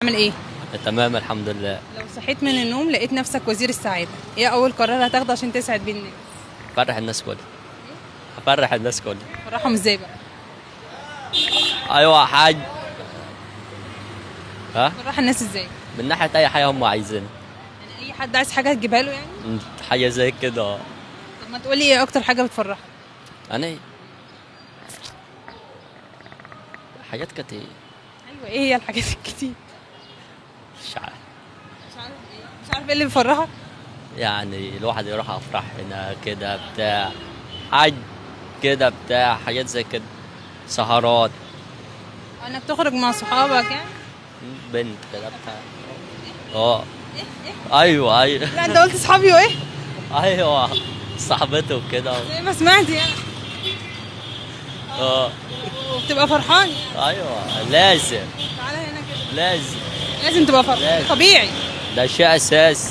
عامل ايه؟ تمام الحمد لله. لو صحيت من النوم لقيت نفسك وزير السعادة، ايه أول قرار هتاخده عشان تسعد بيه الناس؟ فرح الناس كلها. افرح الناس كلها. فرحهم ازاي بقى؟ ايوه يا حاج. ها. فرح الناس ازاي؟ من ناحية اي حاجة هم عايزينها. يعني أي حد عايز حاجة هتجيبها له يعني؟ حاجة زي كده. طب ما تقولي ايه أكتر حاجة بتفرحك؟ انا حاجات كتير. أيوه ايه هي الحاجات الكتير؟ مش عارف. مش عارف ايه؟ مش عارف ايه اللي بيفرحك؟ يعني الواحد يروح افراح هنا كده بتاع حاج كده بتاع حاجات زي كده، سهرات. انك تخرج مع صحابك يعني؟ بنت كده بتاع. اه ايوه ايوه. لا انت قلت صحابي وايه؟ ايوه صاحبته وكده. زي ما سمعت يعني. اه وبتبقى فرحان يعني. ايوه لازم. تعالى هنا كده. لازم. لازم تبقى فرحان. لازم. طبيعي. ده شيء اساسي.